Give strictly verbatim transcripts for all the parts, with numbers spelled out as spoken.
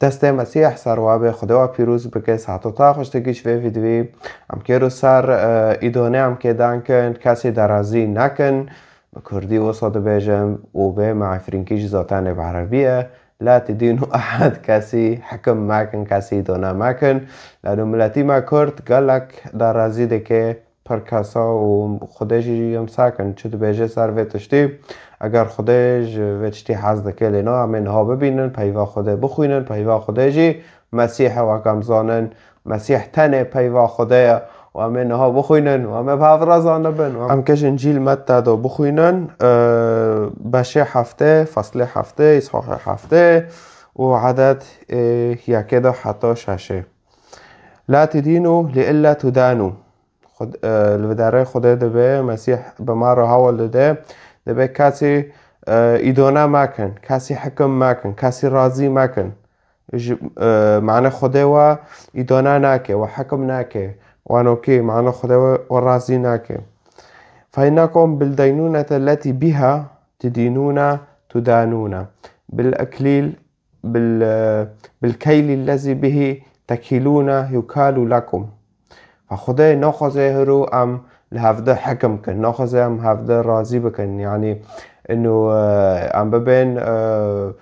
Destê Mesîh ser we be, Xwedê we pîroz bike, saeto te xweş te gîş vê vîdyoyê. Em kêro ser, e, îdone em kê dan kin, kesê derazî nekin. Bi kurdî wisa dibêjim û bê me efrînkî jî zaten ê bi erebî ye. La tidînu ehad kesî hekim mekin, kesî îdone mekin. Lano miletî me kurd gelek derazî dike. Pir kesa û Xwedê jî em sakin çi dibêje ser vê tiştî. Eger Xwedê ji vê tiştî hez dike lê na, em ê niha bibînin, peyva Xwedê bixwînin, peyva Xwedê jî Mesîh e, wek em zanin. Mesîh tenê peyva Xwedê ye û em ê niha bixwînin û em ê bi hev re zanibin. Em kê ji Încîl Metta de bixwînin, e, beşê heftê, feslê heftê, îshaxê heftê û eded, e, yekê de heta şeşê. La tidînu li illa tudanu. Xwed-, e, li derê Xwedê dibe, Mesîh bi me re hewl dide, dibe kesî, e, îdone mekin, kesî hekim mekin, kesî razî mekin. Ji, e, mane Xwedê we îdone nake, we hekim nake, we nokê, mane Xwedê we, we razî nake. Fe innakum bil deynûnete letî biha tidînûne tudanûne. Bil eklîl bil, bil keyli lezî bihî tekîlûne yukâlu lekum. Fa Xwedê naxwaze hiro em li hevde hekim kin, naxwaze em hevde razî bikin. Yanî, ino, e, em bibên, e,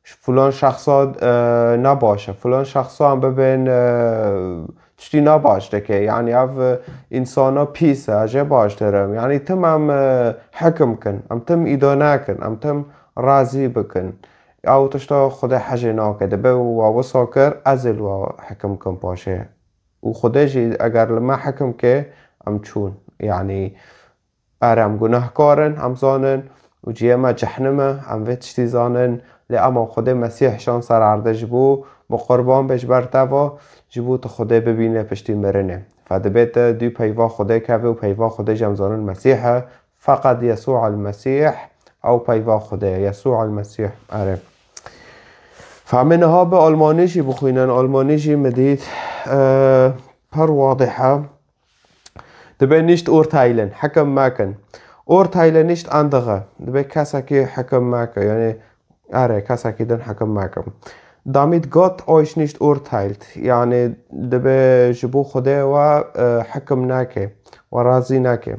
filan şexsa, e, ne baş e, filan şexsa em bibên, e, tiştî ne baş dike. Yanî ev, e, însana pîs e, ez jê baştir im. Yanî tim em, e, hekim kin, em tim îdone kin, em tim razî bikin. Ew tişta Xwedê hejê nake, dibe wa wisa kir, ez ê li wa hekim kim paşê. Û Xwedê jî eger li me hekim ke, em çûn. Yanî, erê, em gunehkar in, em zanin, û cihê me cehnim e, em vê tiştî zanin, lê ema Xwedê Mesîh şan ser erdê ji bo, bo qurban bê ji ber te ve, ji bo tu Xwedê bibîne piştî mirinê. Fe dibê tu dû peyva Xwedê kevê û peyva Xwedê jî em zanin Mesîh e, Feqet Yesû el Mesîh, ew peyva Xwedê ye. Yesû el Mesîh, erê. Fa em ê niha bi Almanî jî bixwînin. Almanî jî min dît, e, pir wadih e. Dibe nicht urteilen, hekim mekin. Urteile nicht andere. Dibe kesekî hekim meke. Yanî, erê, kesekî din hekim mekin. Damit Gott euch nicht urteilt. Yanî, dibe ji bo Xwedê we, e, hekim neke. We razî neke.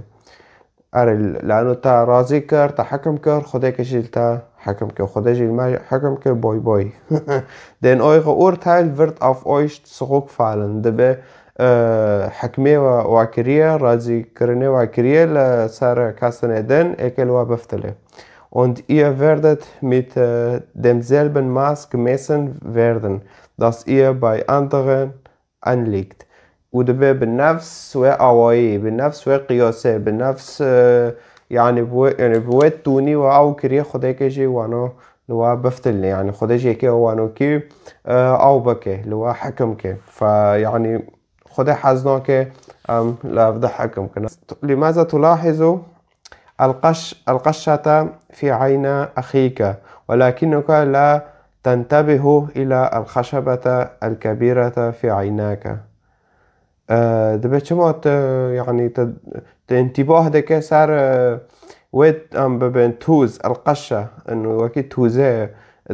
Erê, lano te razî kir, te hekim kir, Xwedê ke jî li te hekim kir. Xwedê jî li me hekim kir, boy boy. Den eure Urteil wird auf euch zurückfallen. Dibe, e, hikmê we, we kiriye, razîkirinê we kiriye li ser kesên din, ê ke li we biftilê. Und ihr werdet mit, e, demselben Maß gemessen werden, das ihr bei anderen anlegt. Û dibe bi nefs wê awayî, bi nefs wê qiyasê, bi nefs, e, yanî bi wê, yanî bi wê tûnî we ew kiriye, Xwedê ke jî wano li we biftilne. Yanî Xwedê jî yekê wanokî, e, ew bike, li we hekim ke. Fe, yanî Xwedê hez nake em li hevde hekim kin. لماذا تلاحظ القش-، القشة في عين أخيك، ولكنك لا تنتبه إلى الخشبة الكبيرة في عيناك. E, dibe çima tu, yanî tu, tu intîbah dike ser, e, wê em bibên tûz, elqeşe, in wekî tûzê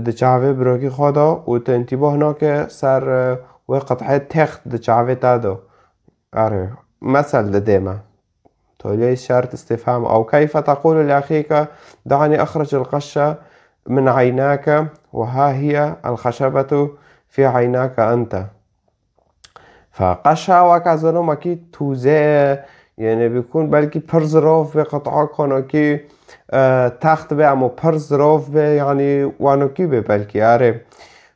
di çavê birokî xwe de û tu intîbah nake ser, e, wê qit'ê text di çavê te de. Erê, mesel didê me. Tolê şert istifham. أو كيف تقول لأخيك دعني أخرج القشة من عيناك وها هي الخشبة في عيناك أنت. Fe qeşa wek ez zanim wekî tûzê ye, yanî bikûn belkî pir zirov bê, qit'a konokî, e, text bê, emo pir zirov bê, yanî wanokî bê belkî, erê.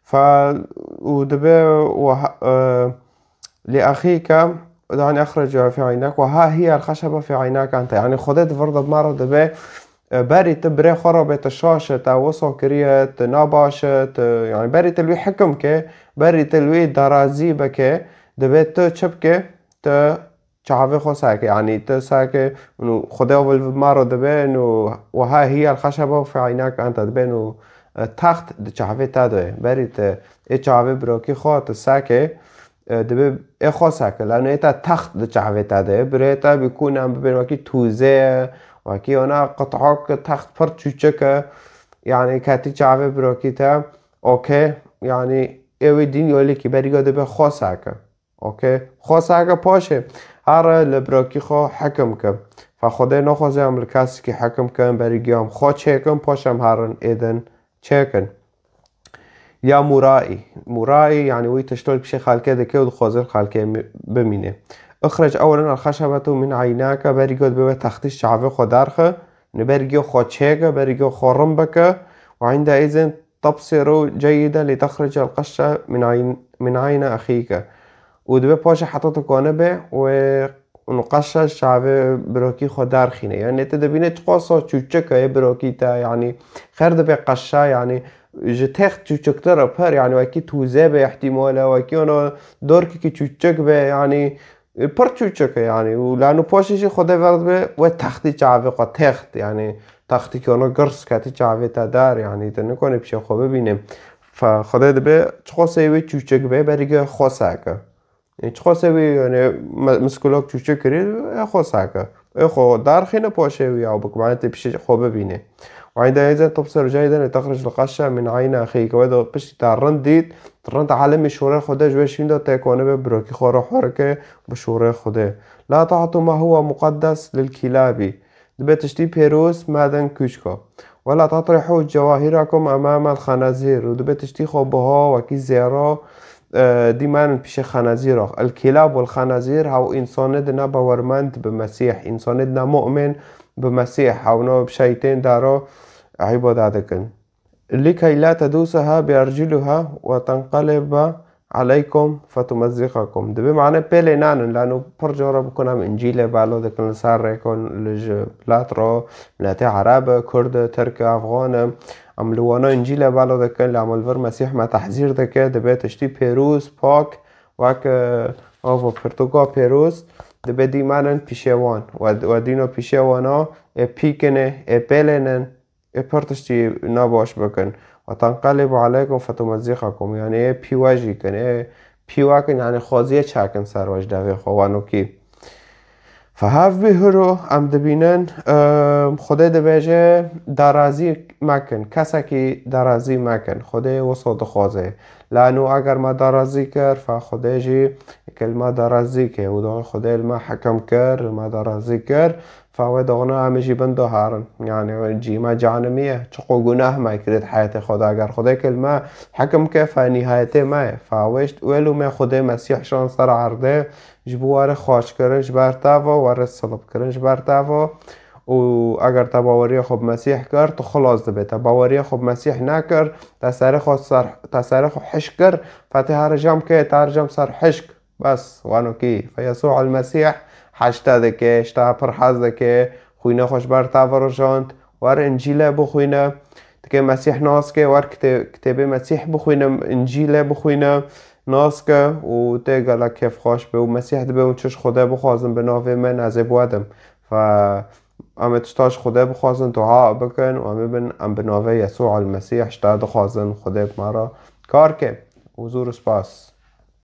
Fe û dibe weha-, e, لأخيك دعني أخرج في عيناك وها هي الخشبة في عيناك أنت. Yanî Xwedê di vir de bi me re dibe, e, berî tu birê xwe re bê, tu şaş e, te wisa kiriye, tu nabaş e, tu, yanî berî tu li wî hekim ke, berî tu li wî darazî bike, dibe tu çi bike, tu çavê xwe seke, yanî tu seke, û Xwedê ew li vir me re dibe, û وها هي الخشبة في عيناك أنت, dibe û, e, text di çavê te de ye. Berî tu ê çavê birokî xwe tu seke, e, dibe ê xwe seke, lano ê te text di çavê te de ye. Birê te bikûn em bibên wekî tûzê ye, wekî ona qit'ok text pir çûçik e. Yanî ketî çavê birokî te, okey, yanî ê wê dîn yolekî berî go dibe xwe seke. Okey? Xwe seke paşê here li birokî xwe hekim ke. Fe Xwedê naxwaze em li kesekî hekim kin, berî go em xwe çêkin, paşê em herin êdin çêkin. Ya muraî. Muraî, yani wî tiştol pişê xelkê dike û dixwaze xelkê mi-, bimîne. اخرج أولا الخشبة من عيناك، berî go dibe we textî ji çavê xwe derxe, yani berî go xwe çêke, berî go xwe rin bike, وعند إذن تبصر جيدا لتخرج القشة من عين، من عين أخيك. Û dibe paşê heta tu kane be wê û qeşa ji çavê birokî xwe derxîne. Yani tu dibîne çiqasa çûçik e, yê birokî te, yani xêr dibe qeşa, yani ji text çûçiktir e pir, yani wekî tûze be îhtîmal e, wekî ona dorkekî çûçik be, yani pir çûçik e, yani û lano paşê jî Xwedê ver dibe we textî çavê xwe text, yani textî ki ona girs ketî çavê te der, yani tu nikane pişê xwe bibîne. Fe Xwedê dibe çiqasê wê çûçik be, berî go xwe seke. Ê, çiqasê wî, yani, me-, miskulok çûçik kirî, ê xwe seke. Ê xwe derxîne paşê wî, ew bik, mane tê pişê xwe bibîne. وعند إذن تبصر جيدا لتخرج القشة من عين أخيك. We de piştî te rind dît, rind alemê şûrê Xwedê ji wê şîn de tê konibe birokî xwe re hurike bi şûrê Xwedê. لا تعطوا ما هو مقدس للكلاب. Dibe tiştî pêroz medin kûçka. ولا تطرحوا جواهركم أمام الخنازير. Û dibe tiştî xwe biha wekî zêra, e, dî menin pişê xenezîra. الكلاب والخنازير, hew însanê di ne bawermend bi Mesîh, însanê di ne mu'min bi Mesîh, hewna bi şeytên dara îbade dikin. لكي لا تدوسها بأرجلها وتنقلب عليكم فتمزقكم. Dibe mane pêlê nanin, lano pir cara bikun em Încîlê balo dikin li ser rêkon li ji milet re, miletê Ereb, Kurd, Tirk, Afxan, em li wana Încîlê balo dikin, lê em li vir Mesîh me tehzîr dike, dibe tiştî pêroz, pak, wek, e, ava pirtûka pêroz, dibe dî menin pîşê wan. We, we dîno pîşê wana, ê pîkine, ê pêlênin. Ê pir tiştî nabaş bikin. وتنقلب عليكم فتمزقكم. Yani ê pî we jî kin, ê pî we kin, yani xweziyê çakin ser we ji devê xwe, wanokî. Fe hev bî hiro em dibînin, e, Xwedê dibêje, darazî mekin, kesekî darazî mekin. Xwedê wisa dixwaze. Lano eger me darazî kir, fe Xwedê jî kil me darazî kir. Û da Xwedê li me hekim kir, li me darazî kir. Fa we doxna em jî bin doharin. Yani cî me canimiye. Çiqo gunah me kirit heyetê Xweda. Eger Xwedê kil me hekim ke fa nihayetê me ye. Fa we wê lûmê Xwedê Mesîh şan ser erdê. Ji bo were xaçkirin ji ber te ve, were silibkirin ji ber te ve. Û eger te baweriya xwe bi Mesîh kir, tu xilas dibe. Te baweriya xwe bi Mesîh nekir, te serê xwe ser, te serê xwe hişk kir, fa tê here cem ke, te here cem ser hişk. Bes, wanokî. Fe Yesû el-Mesîh heşte dike, ji te pir hez dike, xwîna xwe ji ber te virijand, wer Încîlê bixwîne. Dike Mesîh nas ke, wer kitê-, kitêbê Mesîh bixwîne, Încîlê bixwîne, nas ke û tê gelek kêfxweş be û Mesîh dibe hûn çi ji Xwedê bixwazin bi navê min, ez ê bi we dim. Fe em ê tişta ji Xwedê bixwazin, dua bikin û em ê bin, em bi navê Yesû el-Mesîh ji te dixwazin, Xwedê bi me re kar ke. Û zor spas.